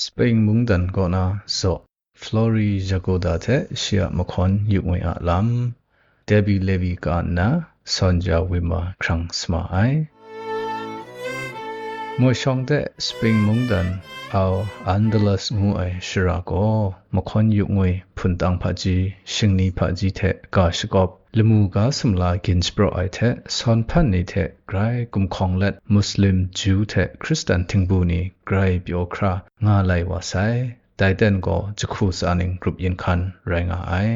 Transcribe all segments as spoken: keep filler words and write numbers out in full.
Spain mungdan kaw na zaw, Flori Jagoda hte shi a mahkawn yu ngwi a lam, Debbie Levy ka nna, Sonja Wimmer hkrang sama ai. Moi shawng de Spain mungdan Al Andalus ngu ai shara gaw, mahkawn yu ngwi hpun tang hpaji, shingni hpaji hte ga shakawp, lamu ga sumla gin shapraw ai hte, sawn hpan ni hte grai gumhkawng let, Muslim, Jew hte Hkristan htingbu ni grai pyaw hkra nga lai wa sai. Dai ten gaw jahku tsa ning grup yin hkan rai nga ai.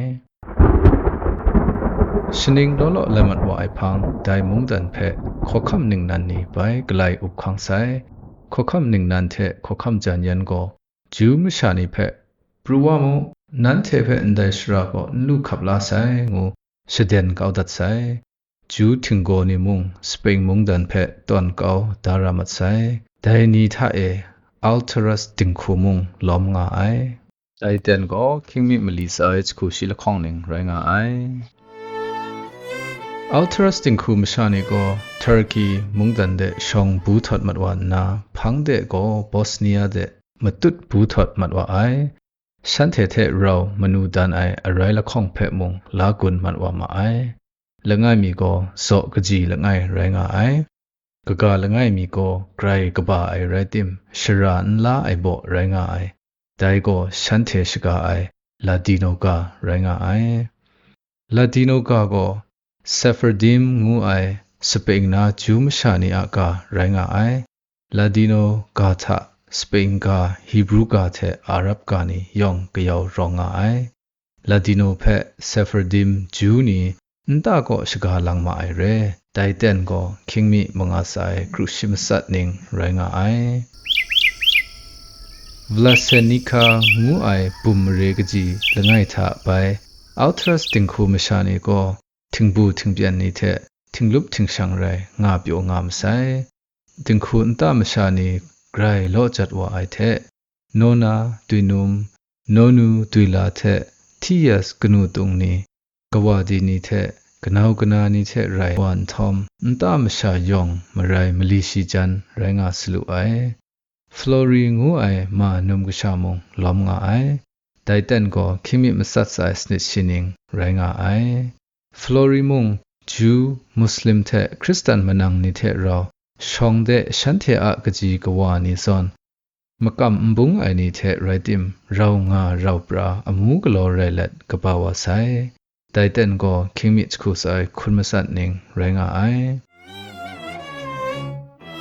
Shaning law law lai mat wa ai hpang, dai mungdan hpe hkawhkam ningnan ni bai galai up hkang sai. Hkawhkam ningnan hte hkawhkam jan yan gaw, Jew masha ni hpe, "Pru wa mu, nanhte hpe ndai shara gaw n lu hkap la sai," ngu shaden kau dat sai. Jew htinggaw ni mung Spain mungdan hpe tawn kau da ra mat sai. Dai ni hta e Alturas dinghku mung lawm nga ai. Dai ten gaw hkying mi mali tsa ai jahku shi lahkawng ning rai nga ai. Alturas dinghku masha ni gaw Turkey mungdan de shawng bu htawt mat wa nna, hpang de gaw Bosnia de matut bu htawt mat wa ai. Shanhte hte rau manu dan ai arai lahkawng hpe mung la gun mat wa ma ai. Langai mi gaw zaw kaji langai rai nga ai. Kaga langai mi gaw grai kaba ai rai tim, shara n la ai baw rai nga ai. Dai gaw shanhte shaga ai Ladino ga rai nga ai. Ladino ga gaw Sephardim ngu ai Spain na Jew masha ni a ga rai nga ai. Ladino ga hta Spain ga, Hebrew ga hte Arab ga ni yawng kayau rawng nga ai. Ladino hpe Sephardim Jew ni nta kaw shaga lang ma ai re. Dai ten gaw hkying mi manga tsa ai kru shi matsat ning rai nga ai. Vlasenica ngu ai bum mare kaji langai hta bai Alturas dinghku masha ni gaw htingbu htingpyan ni hte htinglup htingshang rai nga pyaw nga masai. Dinghku nta masha ni grai law jat wa ai hte, Nona, Duinum, Nonu, Duila hte Tias kanu tung ni, kawadi ni hte kanau kana ni hte rai wa nhtawm, nta masha yawng marai mali shi jan rai nga salu ai. Flori ngu ai ma num kasha mung lawm nga ai. Dai ten gaw hkying mi matsat tsa ai sanit shi ning rai nga ai. Flori mung Jew, Muslim hte Hkristan manang ni hte rau shawng de shanhte a kaji kawa ni zawn, makam n bung ai ni hte rai tim, rau nga rau pra amu galaw rai let kaba wa sai. Dai ten gaw hkying mi jahku tsa ai hkun matsat ning rai nga ai.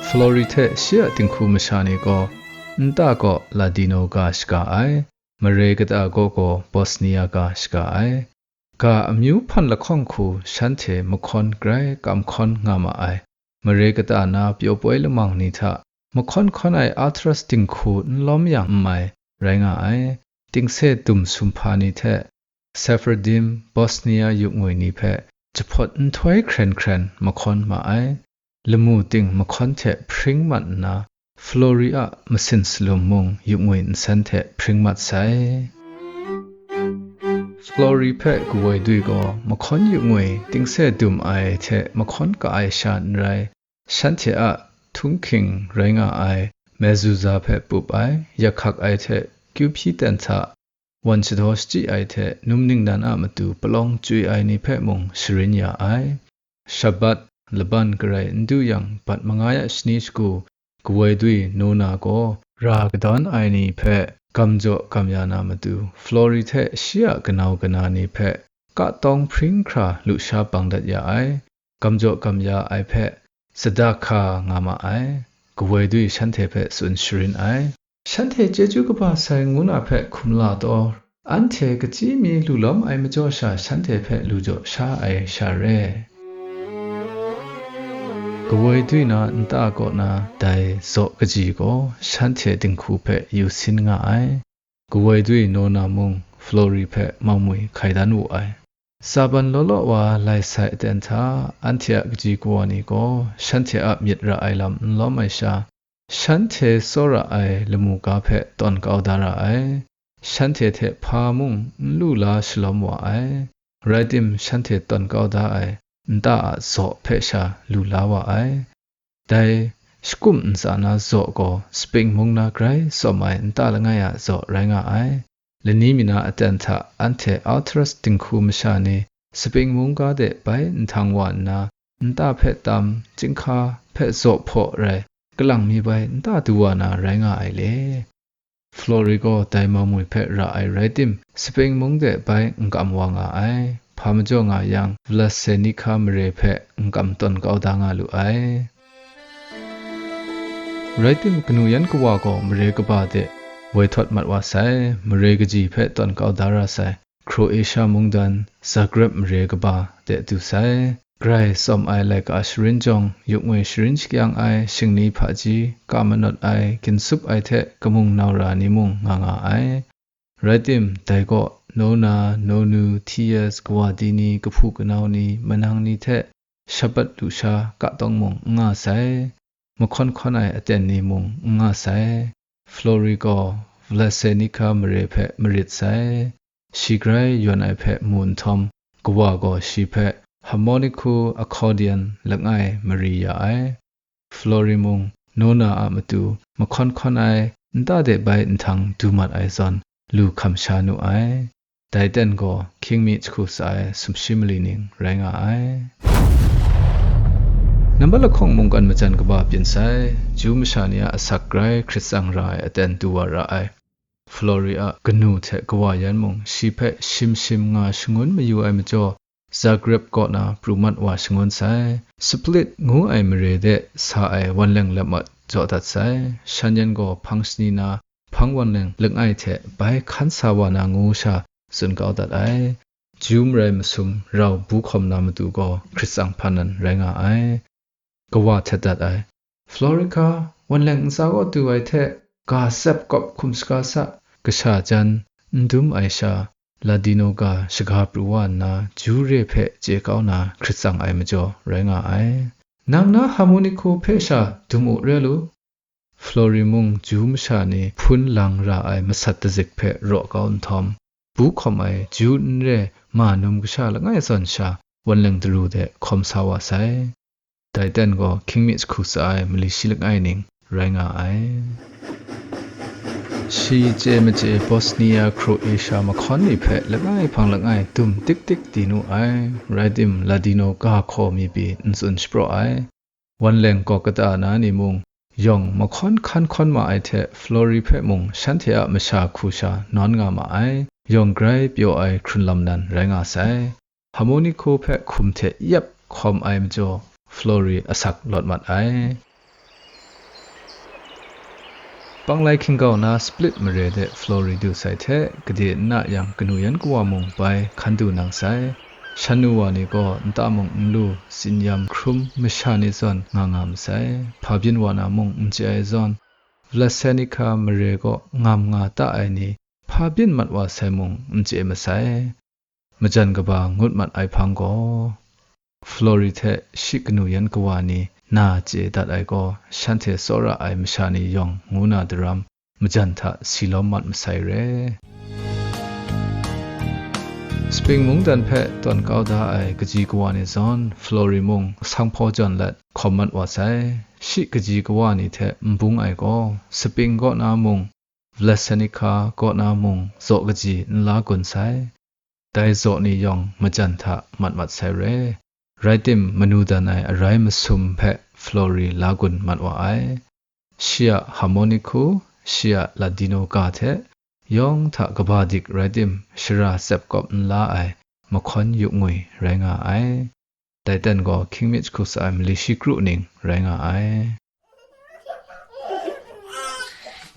Flori hte shi a dinghku masha ni gaw nta kaw Ladino ga shaga ai, mare kata kaw gaw Bosnia ga shaga ai. Ga amyu hpan lahkawng hku shanhte mahkawn grai kam hkawn nga ma ai. Mare kata na pyaw poi lamang ni hta mahkawn hkawn ai Alturas dinghku n lawm yang n mai rai nga ai. Tingse dum sumhpa ni hte Sephardim, Bosnia yup ngwi ni hpe jahpawt nhtoi hkren hkren mahkawn ma ai. Lamu ting mahkawn hte hpring mat nna, Flori a masin salum mung yup ngwi nsen hte hpring mat sai. Flori hpe kawoi dui gaw mahkawn yup ngwi tingse dum ai hte mahkawn ka ai sha n rai, shanhte a htunghking rai nga ai mezuzah hpe pup ai, yakhak ai hte kyu hpyi ten hta, wan shadaw shachyi ai hte num ningnan a matu palawng chyoi ai ni hpe mung sharin ya ai. Shabbat, laban garai n du yang, bat mangai a shani shagu, kawoi dui Nona gaw ra kadawn ai ni hpe gamjaw gamya na matu, Flori hte shi a kanau kana ni hpe ka tawng hpring hkra lusha bang dat ya ai. Gamjaw gamya ai hpe sadaka nga ma ai. Kawoi dui shanhte hpe tsun sharin ai. Shanhte chyeju kaba sai ngu na hpe hkum la taw, anhte kachyi mi lu lawm ai majaw sha shanhte hpe lu jaw sha ai sha re. Kawoi dui na nta kaw na dai zaw kaji gaw shanhte dinghku hpe yu sin nga ai. Kawoi dui Nona mung Flori hpe maumwi hkai dan wu ai. Saban law law wa lai sai aten hta, anhte a kaji kawa ni gaw shanhte a myit ra ai lam n lawm ai sha, shanhte tsawra ai lamu ga hpe tawn kau da ra ai. Shanhte hte hpa mung n lu la shalawm wa ai. Rai tim, shanhte tawn kau da ai nta a zaw hpe sha lu la wa ai. Dai Shakum ntsa na zaw gaw Spring mung na grai tsawm ai nta langai a zaw rai nga ai. Lani mi na aten hta anhte Altarus dinghku masha ni Spring mungga de bai nhtang wa nna, nta hpe tam, chyinghka hpe zaw hpaw rai, kalang mi bai nta du wa na rai nga ai le. Flori gaw dai mamui hpe ra ai rai tim, Spring mung de bai n kam wa nga ai. Hpa majaw nga yang, Vlasenica mare hpe n kam tawn kau da nga lu ai. Rai tim, kanu yan kawa gaw mare kaba de woi htawt mat wa sai, mare kaji hpe tawn kau da ra sai, Croatia mungdan Zagreb mare kaba de du sai. Grai tsawm ai laika sharin jawng, yuk ngwi sharin shakyang ai shingni hpaji, ka manawt ai, ginsup ai hte kamung nau ra ni mung nga nga ai. Rai tim, dai gaw Nona, Nonu, T S, kawa di ni, kahpu kanau ni, manang ni hte Shabbat lusha ka tawng mung n nga sai. Mahkawn hkawn ai aten ni mung n nga sai. Flori gaw Vlasenica mare hpe marit sai. Shi grai yawn ai hpe mu nhtawm, kawa gaw shi hpe harmonico accordion langai mari ya ai. Flori mung, Nona a matu mahkawn hkawn ai nta de bai nhtang du mat ai zawn, lu hkam sha nu ai. Dai ten gaw hkying mi jahku tsa ai sumshi mali ning rai nga ai. Nambat lahkawng mungkan majan kaba byin sai, Ju masha ni a asak grai hkrit tsang ra ai aten du wa ra ai. Flori a kanu hte kawa yan mung shi hpe shim shim nga shangun mayu ai majaw, Zagreb kaw na pru mat wa shangun sai. Split ngu ai mare de sa ai wanleng lammat jaw dat sai. Shan yan gaw hpang shani na hpang wanleng langai hte bai hkan sa wa na ngu sha tsun kau dat ai. Ju marai masum rau bu hkawm na matu gaw hkrit tsang hpa nan rai nga ai. Kawa htet dat ai. Florica, wanleng ntsa kaw du ai hte, ga tsep kawp hkum shaga sa, kasha jan, n dum ai sha, Ladino ga shaga pru wa nna, Ju re hpe chye kau na hkrit tsang ai majaw rai nga ai. Nang na harmonico hpe sha dum u re lu. Flori mung Ju masha ni hpun lang ra ai masat dazik hpe raw kau nhtawm, bu hkawm ai Ju n re ma num kasha langai zawn sha wanleng daru de hkawm sa wa sai. Dai ten gaw hkying mi jahku tsa ai mali shi langai ning rai nga ai. Shi chye machye Bosnia Croatia mahkawn ni hpe langai hpang langai dum tik tik di nu ai. Rai tim, Ladino ga hkaw mi pyi n tsun shapraw ai. Wanleng kaw kata na ni mung, yawng mahkawn hkan hkawn ma ai hte Flori hpe mung shanhte a masha hku sha nawn nga ma ai, yawng grai pyaw ai hkrun lam nan rai nga sai. Harmonico hpe hkum hte yep hkawm ai majaw, Flori asak lawt mat ai. Panglai hkinggau na Split mare de Flori du sai hte, gade n na yang kanu yan kawa mung bai hkan du nang sai. Shan nu wa ni gaw nta mung n lu, tsin-yam hkrum masha ni zawn nga nga masai. Hpa byin wa na mung n chye ai zawn, Vlasenica mare kaw ngam nga ta ai ni hpa byin mat wa sai mung n chye masai. Majan kaba ngut mat ai hpang gaw, Flori hte shi kanu yan kawa ni na chye dat ai gaw, shanhte tsawra ai masha ni yawng ngu na daram, majan hta si lawm mat masai re. Spring mungdan hpe tawn kau da ai kaji kawa ni zawn, Flori mung sanghpaw jawn let hkawm mat wa sai. Shi kaji kawa ni hte n bung ai gaw, Spring kaw na mung, Vlasenica kaw na mung zaw kaji n la gun sai. Dai zaw ni yawng majan hta mat mat sai re. Rai tim, manu dan ai arai masum hpe Flori la gun mat wa ai. Shi a harmonico, shi a Ladino ga hte yawng hta kaba dik rai tim, shara tsep kawp n la ai mahkawn yuk ngwi rai nga ai. Dai ten gaw hkying mi jahku tsa ai mali shi kru ning rai nga ai.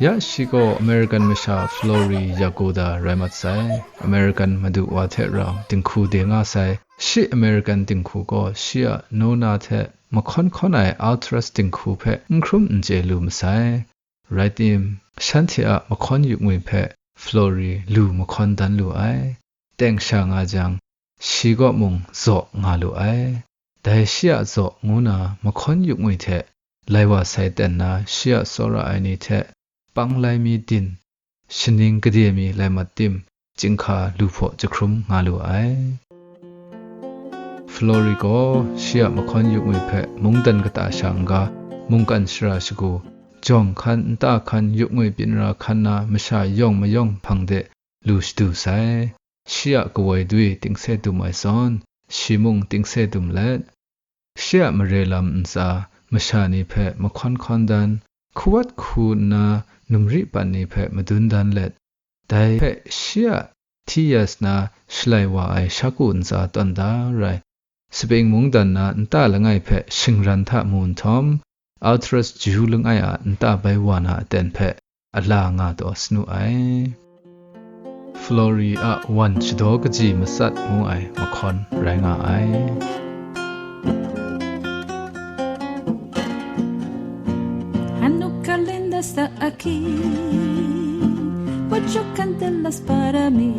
Ya shi gaw American masha Flori Yagoda rai mat sai. American madu wa hte rau dinghku de nga sai. Shi American dinghku gaw shi a Nona hte mahkawn hkawn ai Altarus dinghku hpe n hkrum n chye lu masai. Rai tim, shanhte a mahkawn yuk ngwi hpe Flori lu mahkawn dan lu ai. Teng sha nga jang, shi gaw mung zaw nga lu ai. Dai shi a zaw ngu na mahkawn yuk ngwi hte lai wa sai ten na shi a tsawra ai ni hte pang lai mi din, shaning gade mi lai mat tim, chyinghka lu hpaw jahkrum nga lu ai. Flori gaw shi a mahkawn yuk ngwi hpe mungdan kata sha n-ga, mungkan shara shagu, jawng hkan, nta hkan, yup ngwi byin ra hkan na masha yawng mayawng hpang de lu shadu sai. Shi a kawoi dwi tingse dum ai zawn, shi mung tingse dum let, shi a mare lam ntsa masha ni hpe mahkawn hkawn dan, hkuwat hku nna numri pan ni hpe madun dan let, dai hpe shi a hti ya sa na shalai wa ai shaku ntsa tawn da rai, Spain mungdan na nta langai hpe shingran hta mu nhtawm, Altrus Ju langai a nta bai wa na aten hpe a la nga taw sanu ai. Flori a wan shadaw kaji matsat ngu ai mahkawn rai nga ai. Hanukkah linda está aquí, ocho candelas para mí.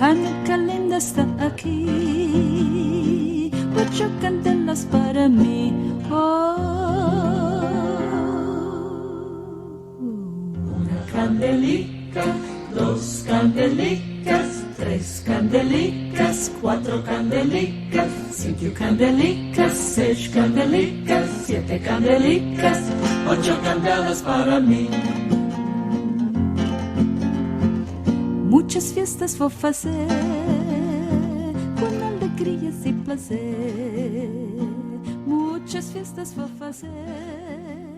Hanukkah linda está aquí, ocho candelas para mí. Oh. Una candelita, dos candelitas, tres candelitas, cuatro candelitas, cinco candelitas, seis candelitas, siete candelitas, ocho candelas para mí. Muchas fiestas vou fazer, con alegrias y placer. Muchas fiestas vou fazer.